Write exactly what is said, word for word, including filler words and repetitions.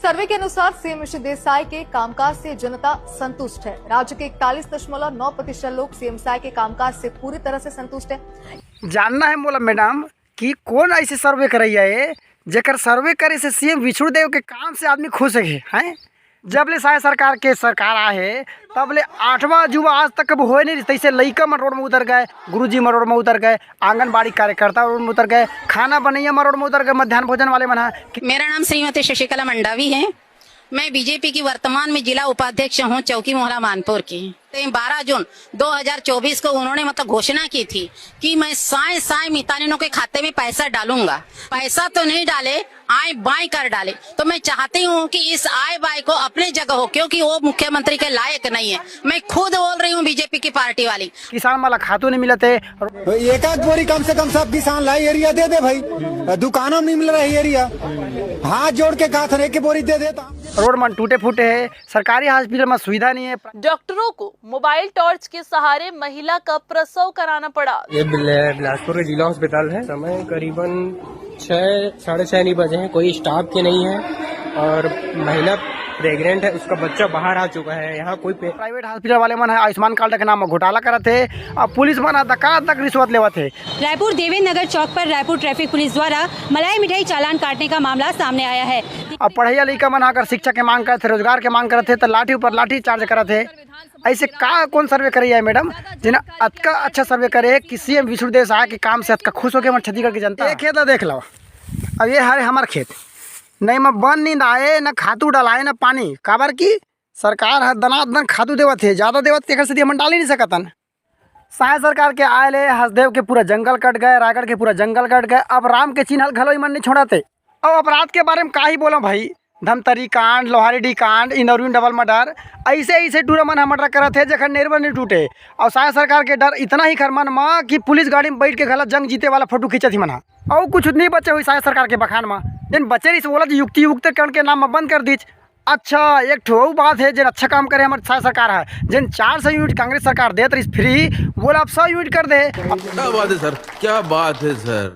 Survey के अनुसार CM Vishnu Deo Sai के कामकाज से जनता संतुष्ट है। राज्य के इकतालीस दशमलव नौ प्रतिशत लोग सीएम साय के कामकाज से पूरी तरह से संतुष्ट है। जानना है मोला मैडम कि कौन ऐसे सर्वे करैया है जेकर सर्वे करे से सीएम विष्णु देव के काम से आदमी खुश है, हैं? जब ले साय सरकार के सरकार आए है, तब ले आठवां अजूबा आज तक कभी होए नहीं। तैसे लइका मन रोड में उतर गए, गुरुजी मन रोड में उतर गए, आंगनबाड़ी कार्यकर्ता रोड में उतर गए, खाना बनैया मन रोड में उतर गए, मध्यान्ह भोजन वाले मन ह। मेरा नाम श्रीमती शशिकला मंडावी है। मैं बीजेपी की वर्तमान में जिला उपाध्यक्ष हूँ चौकी मोहला मानपुर की। तो बारह जून दो हज़ार चौबीस को उन्होंने मतलब घोषणा की थी कि मैं साय साय मितानिनों के खाते में पैसा डालूंगा। पैसा तो नहीं डाले, आय बाय कर डाले। तो मैं चाहती हूँ कि इस आय बाय को अपने जगह हो, क्योंकि वो मुख्यमंत्री के लायक नहीं है। मैं खुद बोल रही हूँ बीजेपी की पार्टी वाली। किसान मन ला खातू नहीं मिलत है। एक आध बोरी कम से कम सब किसान ला यूरिया दे दे भाई, दुकानों में नहीं मिल रहा है यूरिया। हाथ जोड़ के कहा था, एक बोरी दे दे तो। रोड मन टूटे फूटे है, सरकारी हॉस्पिटल में सुविधा नहीं है। डॉक्टरों को मोबाइल टॉर्च के सहारे महिला का प्रसव कराना पड़ा। ये बिल-, बिलासपुर का जिला अस्पताल है। समय करीबन छः, साढ़े छः नहीं बजे हैं, कोई स्टाफ के नहीं है और महिला प्रेग्नेंट है, उसका बच्चा बाहर आ चुका है। यहाँ कोई पे- प्राइवेट हॉस्पिटल वाले मन है, आयुष्मान कार्ड के नाम में घोटाला करत है। अब पुलिस मन ह धक्का धक रिश्वत लेवत है। रायपुर देवेंद्र नगर चौक पर रायपुर ट्रैफिक पुलिस द्वारा मलाई मिठाई चालान काटने का मामला सामने आया है। अब पढ़ैया लइका मन ह अगर शिक्षा के मांग करत है, रोजगार के मांग करत है, तो लाठी ऊपर लाठी चार्ज करत है। ऐसे का कौन सर्वे करे है मैडम, जिन्हें अतका अच्छा सर्वे करे है कि सीएम विष्णुदेव साय के काम से अतका खुश होके हमर छत्तीसगढ़ की जनता? ये खेत ला देख लो, अब ये हरे हमर खेत, नहीं में बन नींद आए, न खातू डलाए, न पानी, काबर की सरकार ह दनादन खातू देवत हे, जादा देवत, तेकर सेती हमन डाल ही नहीं सकतन। साय सरकार के आय ले हसदेव के पूरा जंगल कट गए, रायगढ़ के पूरा जंगल कट गए। अब राम के चिन्ह घलो इमन नहीं छोड़त हे। अब अपराध के बारे में का ही बोलो भाई, धमतरी कांड, लोहारीडीह कांड, इंदौरी में डबल मर्डर, ऐसे ऐसे टूरा मन ह मर्डर करत हे जेकर नेरवा नहीं टूटे। और साय सरकार के डर इतना ही कर मन म कि पुलिस गाड़ी में बैठ के घला जंग जीते वाला फोटो खींचत ही मन ह। और कुछ नहीं बचे हुई साय सरकार के बखान म, जेन बचे रहिस ओला युक्ति युक्त करण के नाम म बंद कर दीच। अच्छा, एक ठो अउ बात हे, जेन अच्छा काम करे हमर साय सरकार ह, जेन चार सौ यूनिट कांग्रेस सरकार देत रहिस फ्री, वोला अब सौ यूनिट कर दे। क्या बात है सर, क्या बात है सर।